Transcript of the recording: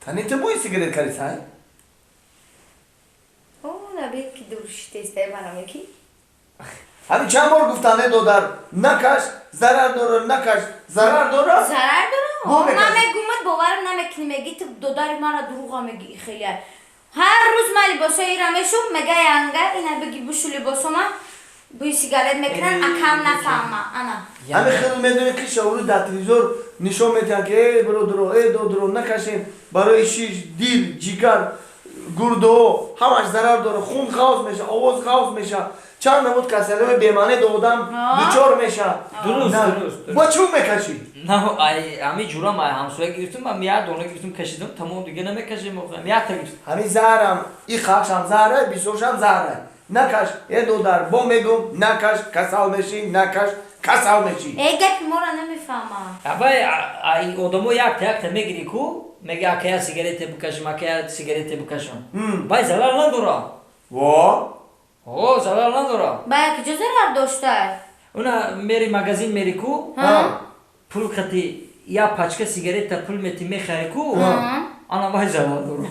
Тани ту бӯи сигарет кардисай? О, наби ки дур шитестай мана меки. Ҳамин чанд бор гуфтам, э, додар, накаш, зарар дора, накаш, зарар дора. Зарар дора? Бо мекашӣ. Ман мегумад, боварам намекунӣ, меги ту додари мара дурӯға меги, хеле. Ҳар рӯз ман либосои ира мешум, мега янга ина биги бушу либосома бӯи сигарет мекунан, акам нафаҳма. Ана. Ҳамин хел медонӣ ки шаврӯз дар телевизор нишон медиҳанд, ки э бародаро, э додаро, накашем, барои шиш, дил, ҷигар, гурдаҳо ҳамаш зарар дора, хун ғавз меша, овоз ғавз меша, чанд намуд касалиҳои бемаъне до одам дучор меша. Дуруст, На. дуруст, дуруст. Ба чӯ мекашӣ? На, ай ҳами ҷурам, ай ҳамсоя гирифтум, ман як дона гирифтум, кашидам, тамом, дига намекашем охи. Якта гирифтум. Ҳамин заҳрам, и қақшам заҳра, бисёршам заҳра. Накаш, э додар, бо мегум, накаш, касал мешӣ, накаш, касал мешӣ. Э, гапи моро намефаҳма. Абай ай одамо якта якта мегири ку, мега ака, я сигарете бикашам, ака, я сигарете бикашам. Бай зарар надора. Во. О, зарар надора. Ба як ҷо зарар доштай? Уна мери магазин, мери ку, Ҳа. пул қати я пачка сигарета пул мети, мехари ку, ана вай зарар дора.